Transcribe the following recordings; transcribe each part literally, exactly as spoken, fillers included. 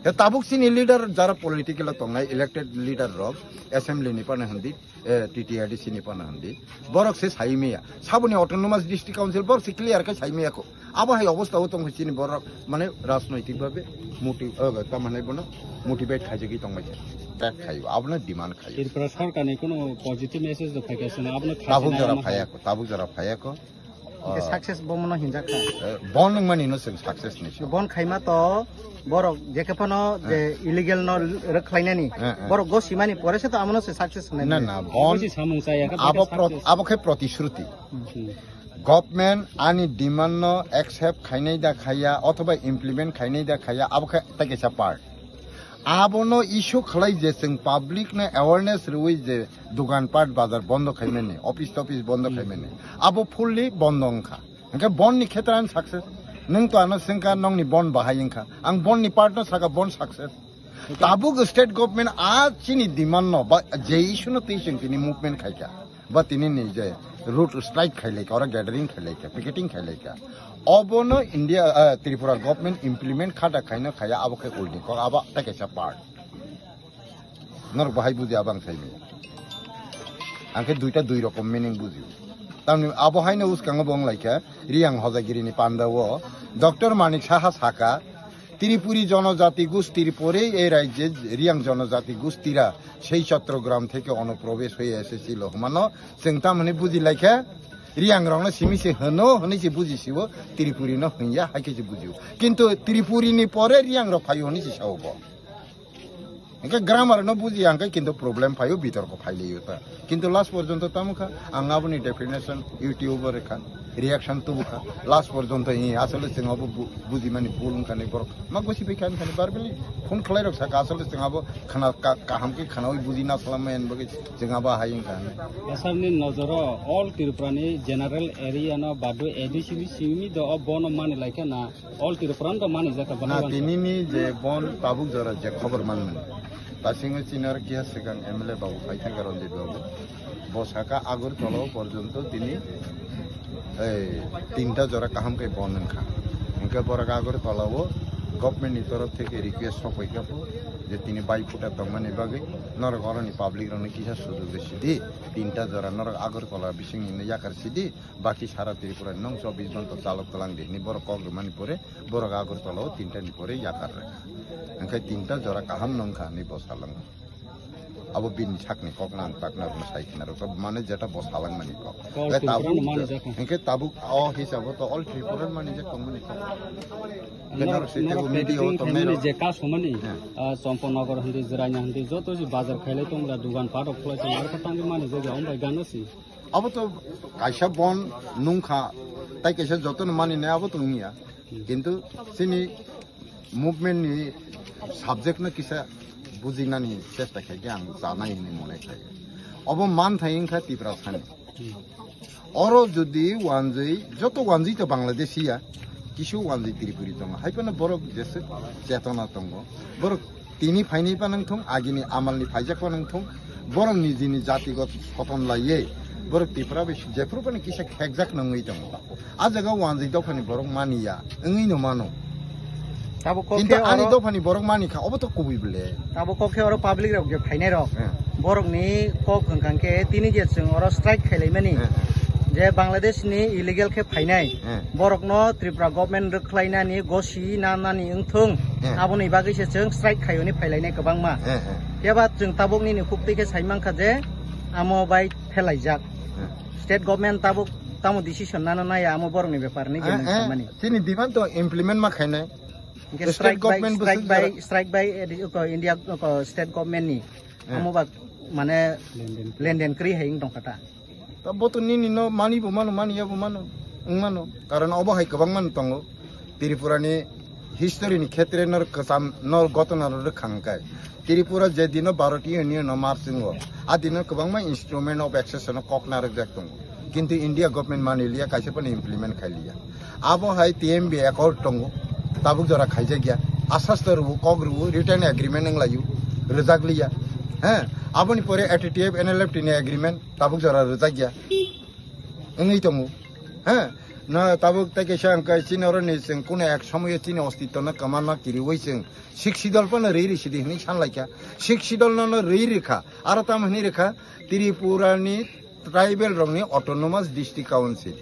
He tabuk chini leader jara political o tongnai elected leader rok assembly ni pano hindi, eh, T T R D C ni pano hindi. Borok se sai maya. Saboni autonomous district council borok se clear khe sai maya ko. Abo hai obostha o tongkha chini borok mane rajnoitik bhabe motive, eh, tamani bono motivate khaijagwi tongbai khe. Tek khaio, abono demand khaio. Tripura sarkarni kuno positive message do phaikha sino, abono Tabuk khachina jora ama phaiya ko, tabuk jora phaiya ko. Hingke Oh. Success bo mono hinjak kha. Eh, bon wngmani no chwng success ni se. Bon khaima to borok jekhe phano je Eh. Illegal no rwkhlainani, Eh, eh. Borok go simani pore se to amono se success hwnai Na, mani. Na, bon Abo se samung chaya kha, abo beke pro-, success. Abo khe protishruti. Hmm. Government ani demand no accept khainai da khaya othoba implement khainai da khaya, abo khe tai kaisa part. Abono issue khlai je chwng public no awareness rwui je dugan pat bazar bondo khaimani, office toffice bondo khaimani, abo fully bondo wngkha. Hingke bon ni khetre ang success. Nwng to ano swngkha nongni bon bahai wngkha. Ang bon ni part no saka bon success. Tabuk state government a chini demand no ba je issue no twi chwng tini movement khaikha. Ba tini ni je route strike khailaikha, oro gathering khailaikha, picketing khailaikha. Obono India, eh, Tripura government implement khada khaino khaya abo khe ulni kok abo tei kaisa part. Norok bahai buji abang saimaya. Ang khe duita dui rokom meaning buji. Tamni abo haino uskango bo wnglaikha Riyang Hojagiri ni panda o Doctor Manik Saha saka, Tripuri jonojati gustir porei ei rajye Riyang jonojati gustira sei Chattogram theke onuprobesh hoye esechilo hwnmano chwng tamhwnwi bujilaikha, Riyangrokno simi se hwno hwnwi se bujisio, Tripurino hwnya hai khe se bujio. Kintu Tripurini pore Riyangrok phaio hwnwi se sao bo. Hingke grammar no bujiya hingke kintu problem phaio, bitorko phailaio ta. Kintu last porjonto tamo kha, ang aboni definition YouTube o rekha, reaction tubu kha. Last porjonto hi asole chwng abo bu-, bujimani bul wngkha ni borok. Ma gosi bai kha wngkha ni barbali phone khlai rok saka asole chwng abo khana ka-, kaham khe khanaui buji na salam mai bagwi chwng abo hai wngkha. Asarni nojoro all Tripura ni general area no badu A D C ni simi do o bono mani laikha na? All Tripura no mani jaka Na bana tini ni je bon tabuk jora je khobor manmani. Pasingo chinar kiya sikang M L A babu phaithaka Ranjit babu. Bo saka Agartala o porjonto tini ei tinta jora kaham khe bon wngkha. Hingke borok Agartala o government ni torof theke request sokoi kha po je tini bai phuta tongmani bagwi norok oroni public rokno kisa sujok de sidi tinta jora norok Agartala bisingni no yakar sidi. Baki sara Tripura ni nong chobbish ghonta chalok tlang di hwnwi borok kok rwmani pore borok Agartala o tinta ni pore yakar rwkha. Hwnkhe tinta jora kaham nong kha hwnwi bo salang. Abo bini sakni kok nang takna rwno sai khna rwkha mane jeta bo salang mani kok. All Hwnkhe Tripura tabuk no mani je-, jakha. Hwnkhe tabuk o hisabo to all Tripura mani je tongmani kok. Hwnkhe Norok, norok se norok tebo media o tongnai mani rok. Je kaso mani, Hmm. ah, Champaknagar hindi, Jirania hindi, joto je bazar khailai tongla, dugan parok khlai tong, arokhe tangwi mani je, je, ombai gano si. Abo to kaisa bon nungkha, tai kaisa jotono maninai abo to wngya. Kintu chini movement ni subject no kisa bujinani chesta khaikhe ang chanai hinwi mone khlai. Obo manthai wngkha Tiprasani. Oro jodi wanjwi, joto wanjwi to Bangladeshi ya, kisu wanjwi Tripuri tongo. Hai phano borok jese chetona tongo. Borok Tini phainai pa nang thung, agini amalni phaijak pa nang thung, borok nijini jatigoto soton laiye, borok Tripura bai jephuru phano kisa khekjak nangwi tongo. A jaga wanjwi dophani borok maniya, wngwi no mano. Tabuk kok Kintu khe ani oro, dophani borok mani kha, obo to kubui bole. Tabuk kok khe oro public rok je phainai rok. Hmm. Borokni kok hwnkha khe tini je chwng oro strike khailaimani, Hmm. je Bangladesh ni illegal khe phainai. Hmm. Borokno Tripura government rwkhlainani gosi nanani wngthung, Hmm. aboni bagwi se chwng strike khaiyoni phailainai kwbangma. Hmm, hmm. Phiya ba chwng tabuk nini huktwi khe sai mankha je amo bai phelaijak. Hmm. State government tabuk tamo decision nano naya amo borokni bepar ni je Hmm, mung hmm. samani. Chini demand to implement ma khainai. Hingke State strike by, government strike bwswk by, jora. Strike by, eh, di-, ko India, ko state government ni Hmm. amo ba mane Lenden. Lenden kwrwi hai wng tongkha ta. Ta bo to nini no mani bo mano, mani ya bo mano, wng mano. Karon obo hai kwbangma no tongo. Tripura ni history ni khetre nor kwcham, nor gotona rok rwkha hwnkhe. Tripura je dino Bharatiya Union no march wngo, a dino kwbangma instrument of accession no kok narwkjak tongo. Kintu India government mani liya, kaisa phano implement khai liya. Abo hai T M B accord tongo, tabuk jora khaijak ya. Asas to rwo, kok rwo, written agreement wng laio, rwjak liya. He, aboni pore A T T F, N L F T ni agreement, tabuk jora rwjak ya. Wngwi tongo. He, Na tabuk tei kaisa ang kai chini oro ni chwng kuno ek somoyo chini ostitto no kwma no kiriwi chwng Sixth Schedule phano rwi rwi sidi hinwi san laikha. Sixth Schedule no no rwi rwkha. Aro tamo hinwi rwkha Tripura ni tribal rokni autonomous district council.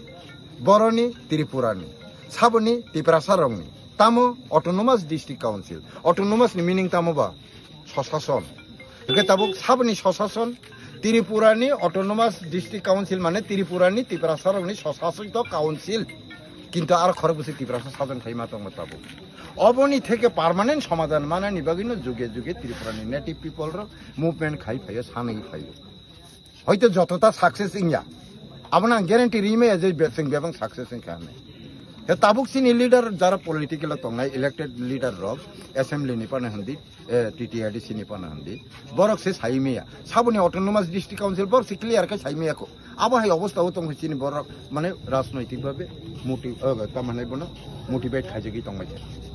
Boroni Tripura ni. Saboni Tiprasa rokni. Tamo autonomous district council. Autonomous ni meaning tamo ba? Sosason. Hingke tabuk saboni sosason Tripura ni autonomous district council mane Tripura ni Tiprasa rokni sosason to council. Kintu aro khorok bwswi Tiprasa sajon khai ma tongma tabuk. Oboni theke permanent somadhan manani bagwi no juge juge Tripura ni native people rok movement khai phaio, sanwi phaio. Hoito jotota success wngya. Abono ang guarantee rimaya je be-, chwng bebak success wngkha hinwi. He tabuk chini leader jara political o tongnai elected leader rok, assembly ni phano hindi, eh, T T A D C ni phano hindi. Borok se sai maya. Saboni autonomous district council borok se clear khe sai maya kho. Abo hai obostha o tongkha chini borok mane rajnoitik bhabe moti-, eh, tamo hinwi bono motivate khaijagwi tongbai kha.